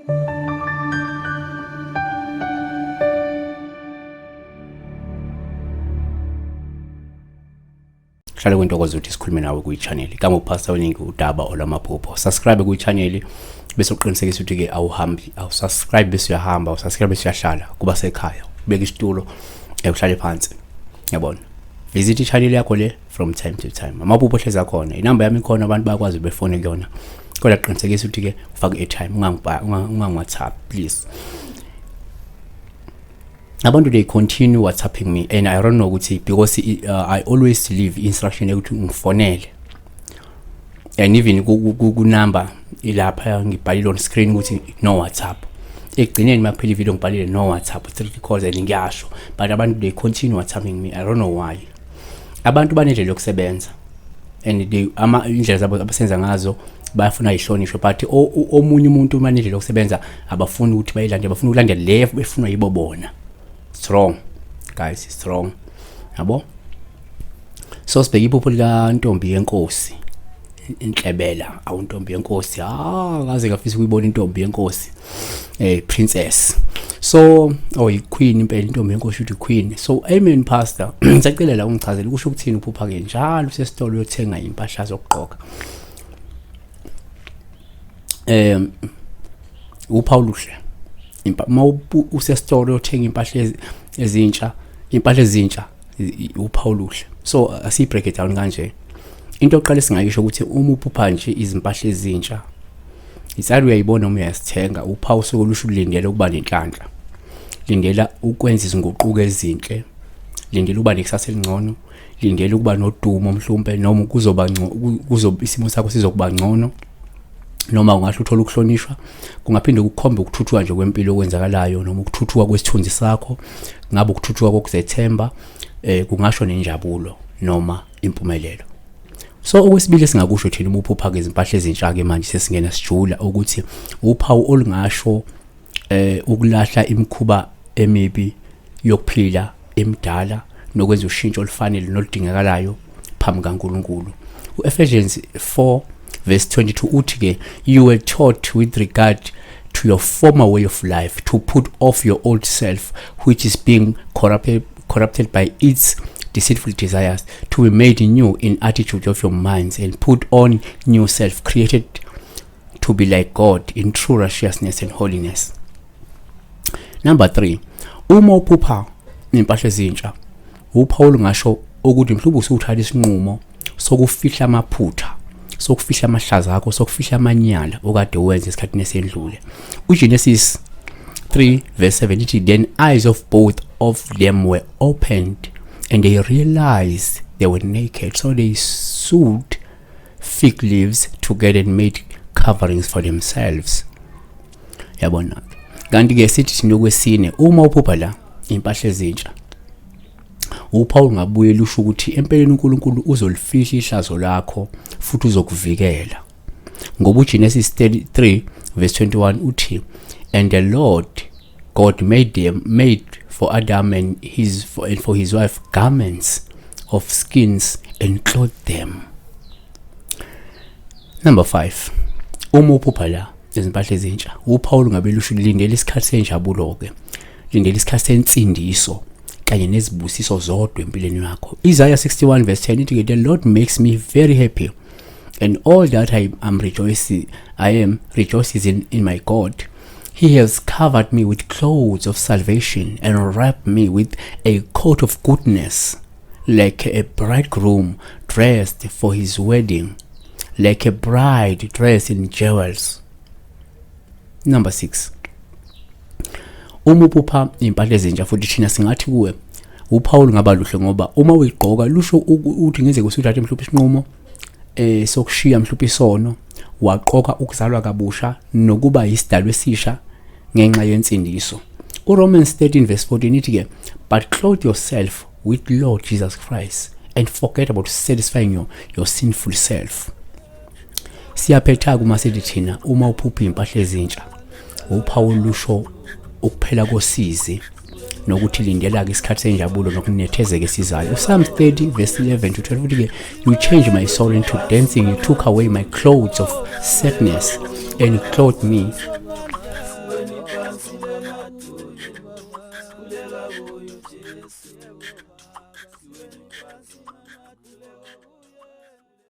Hlale kwintokozo ukuthi sikhulume nawe kwi-channel kama uPastor Weningi udaba olwamaphupho. Subscribe kwi-channel bese uqinisekisa ukuthi ke awuhambi, awusubscribe bese uyahamba, awusubscribe bese uyahlala, kuba sekhaya. Ubeka isitulo uhlale phansi. Yabona. Visit i-channel yakho le from time to time. Amaphupho hlezi akhona. Inamba yami ikhona, abantu bayakwazi befone kuyona. Kodwa qinisekisa ukuthi ke ufake i-airtime, ungangi-WhatsApp please. Abantu, they continue WhatsApping me and I don't know ukuthi because I always leave instruction ukuthi ngifonele and even ku number ilapha ngibhalile on screen ukuthi no WhatsApp. Ekugcineni makuphela ivideo ngibhalile no WhatsApp, three calls, and ngiyasho, but abantu, they continue WhatsApping me. I don't know why. Abantu banendlela yokusebenza and they ama indlela zabo abasenza ngazo bayafuna ihlonishwe, but omunye umuntu uma nendlela yokusebenza abafuni ukuthi bayilande, bafuna ukulandela le befunwa yibo bona. It's wrong, guys, it's wrong, yabo. So sibheke iphupho lika Ntombi yenkosi Inhlebela. Awu, Ntombi yenkosi, ah, ngaze ngafisa ukuyibona intombi yenkosi, princess, so oh, iqueen impela, intombi yenkosi uthi queen. So amen, pastor, ngisacela la ungichazele kusho ukuthini uphupha ke njalo usesitolo uyothenga impahla zokugqoka. Uphawu luhle uma usesitolo uyothenga impahla ezintsha, impahla ezintsha, uphawu luhle. So asiyi break it down kanje. Into yokuqala esingayisho ukuthi uma uphupha nje izimpahla ezintsha, isali uyayibona uma uyazithenga, uphawu suke lusho ulindele ukuba nenhlanhla, lindela ukwenza izinguquko ezinhle, lindela ukuba nekusasa elingcono, lindela ukuba nodumo mhlawumbe, noma kuzoba kuzoba isimo sakho sizokuba ngcono, noma ungahle uthole ukuhlonishwa. Kungaphinde kukhombe ukuthuthuka nje kwempilo okwenzakalayo, noma ukuthuthuka kwesithunzi sakho, ngabe ukuthuthuka kokuzethemba, kungasho nenjabulo noma impumelelo. So okwesibili singakusho thina uma uphupha ke izimpahla ezintsha ke manje sesingena sijula ukuthi uphawu olungasho ukulahla imikhuba emibi yokuphila emidala nokwenza ushintsho olufanele noludingekalayo phambi kaNkulunkulu. UEphesians 4 verse 22 uthi ke, "You were taught with regard to your former way of life to put off your old self, which is being corrupted by its deceitful desires, to be made new in attitude of your minds, and put on new self, created to be like God in true righteousness and holiness." Number 3, uma uphupha impahla ezintsha, uphawu ngasho ukuthi mhlawumbe usuthatha isinqumo sokufihla amaphutha, sokufihla amahlaza akho, sokufihla amanyala okade wenza esikhathini esendlule. UGenesis 3 verse 7 ithi, "Then eyes of both of them were opened and they realized they were naked, so they sewed fig leaves together and made coverings for themselves." Yabona, kanti ke sithi thina okwesine, uma uphupha la impahla ezintsha, uphawu ngabuye lusho ukuthi empeleni uNkulunkulu uzolifihla ihlazo lakho futhi uzokuvikela, ngoba uGenesis 33 verse 21 uthi, "And the Lord God made for Adam and for his wife garments of skins and clothed them." Number 5, uma uphupha la izimpahla ezintsha, uphawu ngabe lusho lindela isikhathi senjabulo ke, lindela isikhathi sensindiso kanye nezibusiso zodwa empilweni yakho. Isaiah 61 verse 10 ithi, "The Lord makes me very happy, and all that I am rejoicing I am rejoices in my God. He has covered me with clothes of salvation and wrapped me with a coat of goodness, like a bridegroom dressed for his wedding, like a bride dressed in jewels." Number 6, uma uphupha impahla ezintsha futhi, thina singathi kuwe uphawu ngaba luhle, ngoba uma uyigqoka lusho ukuthi ngenzeka usuthathe mhlawumbe isinqumo sokushiya mhlawumbe isono, waqoka ukuzalwa kabusha nokuba isidalwa esisha ngenxa yensindiso. uRomans 13 verse 14 ithi ke, "But clothe yourself with Lord Jesus Christ and forget about satisfying your sinful self." Siyaphetha kuma sithi thina uma uphupha impahla ezintsha, uphawu lusho ukuphela kosizi nokuthi lindela ke isikhathi senjabulo nokunethezeka esizayo. uPsalms 30 verse 11 to 12 uthi ke, "You change my sorrow into dancing, you took away my clothes of sadness and clothed me Wena iphansi lemadolo, khuleka kuye uJesu.